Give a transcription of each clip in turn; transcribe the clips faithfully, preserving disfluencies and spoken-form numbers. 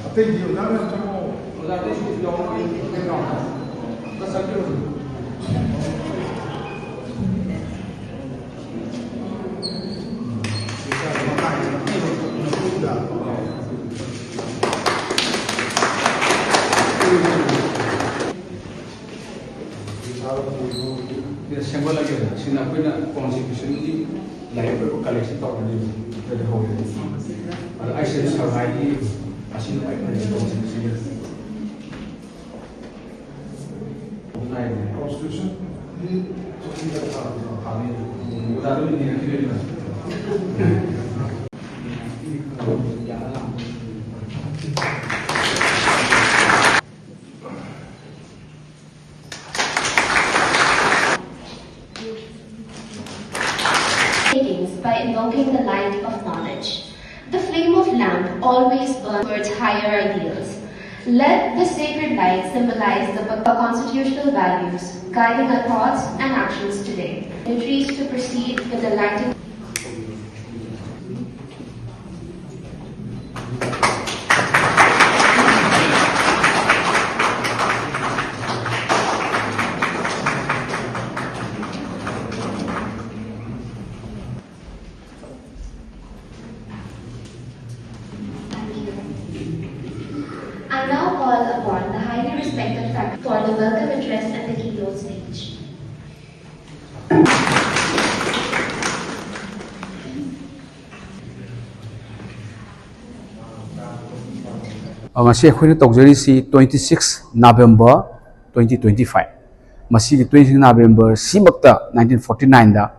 ꯑꯇꯩꯗꯤ ꯑꯣꯖꯥ ꯃꯌꯥꯝ ꯆꯪꯉꯣ꯫ ꯑꯣꯖꯥ ꯑꯇꯩꯁꯨ ꯌꯥꯎꯔꯛꯑꯣ꯫ ꯑꯝꯇ ꯆꯪꯕꯤꯔꯣ꯫ ꯁꯦꯝꯒꯠꯂꯒꯦ꯫ ꯁꯤꯅ ꯑꯩꯈꯣꯏꯅ ꯀꯣꯟꯁꯇꯤꯇ꯭ꯌꯨꯁꯟꯒꯤ ꯂꯥꯏꯔꯤꯛ ꯑꯣꯏꯕ ꯀꯂꯦꯛꯁꯟ ꯇꯧꯔꯅꯤ꯫ ꯑꯗꯨꯗꯤ ꯍꯧꯔꯦ꯫ ꯑꯗꯣ ꯑꯩꯁꯦ ꯁꯉꯥꯏꯒꯤ ꯑꯁꯤꯅ ꯈ꯭ꯋꯥꯏ ꯐꯖꯩ ꯀꯣꯟꯁꯇꯤꯇ꯭ꯌꯨꯁꯟꯒꯤ꯫ ꯀꯣꯟꯁꯇꯤꯇ꯭ꯌꯨꯁꯟꯒꯤ ꯆꯍꯤꯗ ꯊꯥꯕꯗꯣ ꯊꯥꯕꯤꯌꯨ꯫ ꯑꯣꯖꯥ ꯑꯗꯨꯝ ꯌꯦꯡꯉꯛꯈꯤꯗꯣꯏꯅꯤꯅ꯫ Takings by invoking the light of knowledge. The flame of lamp always burns towards higher ideals. Let the sacred light symbolize the constitutional values guiding our thoughts and actions today. Dignitaries to proceed with the lighting. I now call upon the highly respected faculty for the welcome address and the keynote speech. ꯉꯁꯤ ꯑꯩꯈꯣꯏꯅ ꯇꯧꯖꯔꯤꯁꯤ twenty six November twenty twenty five꯫ ꯃꯁꯤꯒꯤ twenty six November ꯁꯤꯃꯛꯇ nineteen forty nine the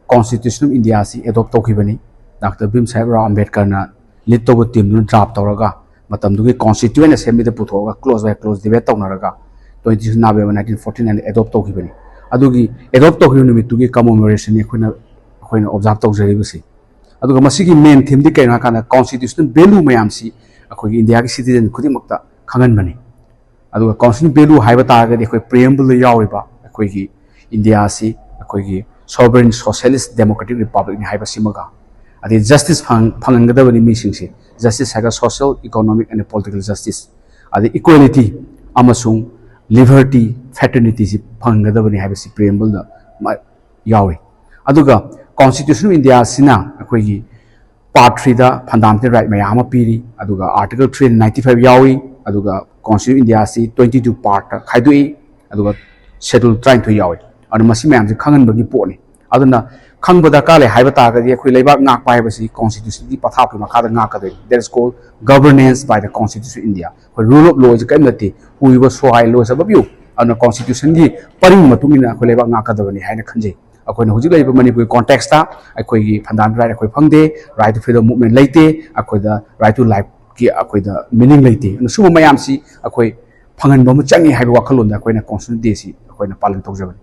Constitution of India ꯑꯁꯤ adopt ꯇꯧꯈꯤꯕꯅꯤ꯫ Doctor ꯚꯤꯝ ꯁꯥꯍꯦꯕ Rao ꯑꯝꯕꯦꯗꯀꯔꯅ lead ꯇꯧꯕ teamꯗꯨꯅ draft ꯇꯧꯔꯒ, ꯃꯇꯝꯗꯨꯒꯤ Constituent Assemblyꯗ ꯄꯨꯊꯣꯛꯑꯒ close by close debate ꯇꯧꯅꯔꯒ twenty six November nineteen forty nine adopt ꯇꯧꯈꯤꯕꯅꯤ꯫ ꯑꯗꯨꯒꯤ adopt ꯇꯧꯈꯤꯕ ꯅꯨꯃꯤꯠꯇꯨꯒꯤ commemorationꯅꯤ ꯑꯩꯈꯣꯏꯅ ꯑꯩꯈꯣꯏꯅ observe ꯇꯧꯖꯔꯤꯕꯁꯤ꯫ ꯑꯗꯨꯒ ꯃꯁꯤꯒꯤ main themeꯗꯤ ꯀꯩꯅꯣ ꯍꯥꯏꯀꯥꯟꯗ, constitutional value ꯃꯌꯥꯝꯁꯤ ꯑꯩꯈꯣꯏꯒꯤ ꯏꯟꯗꯤꯌꯥꯒꯤ citizen ꯈꯨꯗꯤꯡꯃꯛꯇ ꯈꯪꯍꯟꯕꯅꯤ꯫ ꯑꯗꯨꯒ constitutional value ꯍꯥꯏꯕ ꯇꯥꯔꯒꯗꯤ, ꯑꯩꯈꯣꯏ preambleꯗ ꯌꯥꯎꯔꯤꯕ ꯑꯩꯈꯣꯏꯒꯤ ꯏꯟꯗꯤꯌꯥꯁꯤ ꯑꯩꯈꯣꯏꯒꯤ Sovereign Socialist Democratic Republicꯅꯤ ꯍꯥꯏꯕꯁꯤꯃꯒ, ꯑꯗꯩ justice ꯐꯪ- ꯐꯪꯍꯟꯒꯗꯕꯅꯤ ꯃꯤꯁꯤꯡꯁꯦ꯫ Justice ꯍꯥꯏꯔꯒ social, economic and political justice, ꯑꯗꯩ equality ꯑꯃꯁꯨꯡ liberty, fraternityꯁꯤ ꯐꯪꯍꯟꯒꯗꯕꯅꯤ ꯍꯥꯏꯕꯁꯤ preambleꯗ ꯃ- ꯌꯥꯎꯔꯤ꯫ ꯑꯗꯨꯒ Constitution of Indiaꯁꯤꯅ ꯑꯩꯈꯣꯏꯒꯤ Part threeꯗ fundamental right ꯃꯌꯥꯝ ꯑꯃ ꯄꯤꯔꯤ, ꯑꯗꯨꯒ Article three ninety five ꯌꯥꯎꯏ, ꯑꯗꯨꯒ Constitution of Indiaꯁꯤ twenty two partꯇ ꯈꯥꯏꯗꯣꯛꯏ, ꯑꯗꯨꯒ Schedule ꯇꯔꯥꯅꯤꯊꯣꯏ ꯌꯥꯎꯏ꯫ ꯑꯗꯨꯅ ꯃꯁꯤ ꯃꯌꯥꯝꯁꯦ ꯈꯪꯍꯟꯕꯒꯤ ꯄꯣꯠꯅꯤ꯫ ꯑꯗꯨꯅ ꯈꯪꯕ ꯗꯔꯀꯥꯔ ꯂꯩ ꯍꯥꯏꯕ ꯇꯥꯔꯒꯗꯤ ꯑꯩꯈꯣꯏ ꯂꯩꯕꯥꯛ ꯉꯥꯛꯄ ꯍꯥꯏꯕꯁꯤ Constitutionꯒꯤ ꯄꯊꯥꯞꯀꯤ ꯃꯈꯥꯗ ꯉꯥꯛꯀꯗꯣꯏꯅꯤ꯫ That is called governance by the Constitution of India꯫ ꯑꯩꯈꯣꯏ rule of lawꯁꯦ ꯀꯔꯤꯝ ꯅꯠꯇꯦ, ꯍꯨꯏꯕ ꯁꯣꯍꯥꯏ ꯂꯣꯁ ꯑꯕꯞ ꯌꯨ꯫ ꯑꯗꯨꯅ Constitutionꯒꯤ ꯄꯔꯤꯡ ꯃꯇꯨꯡ ꯏꯟꯅ ꯑꯩꯈꯣꯏ ꯂꯩꯕꯥꯛ ꯉꯥꯛꯀꯗꯕꯅꯤ ꯍꯥꯏꯅ ꯈꯟꯖꯩ꯫ ꯑꯩꯈꯣꯏꯅ ꯍꯧꯖꯤꯛ ꯂꯩꯔꯤꯕ ꯃꯅꯤꯄꯨꯔꯒꯤ context ꯑꯩꯈꯣꯏꯒꯤ fundamental right ꯑꯩꯈꯣꯏ ꯐꯪꯗꯦ, right to freedom movement ꯂꯩꯇꯦ, ꯑꯩꯈꯣꯏꯗ right to lifeꯀꯤ ꯑꯩꯈꯣꯏꯗ meaning ꯂꯩꯇꯦ꯫ ꯑꯗꯨꯅ ꯁꯨꯝꯕ ꯃꯌꯥꯝꯁꯤ ꯑꯩꯈꯣꯏ ꯐꯪꯍꯟꯕ ꯑꯃ ꯆꯪꯉꯤ ꯍꯥꯏꯕ ꯋꯥꯈꯜꯂꯣꯟꯗ ꯑꯩꯈꯣꯏꯅ Constitution Dayꯁꯤ ꯑꯩꯈꯣꯏꯅ ꯄꯥꯂꯟ ꯇꯧꯖꯕꯅꯤ꯫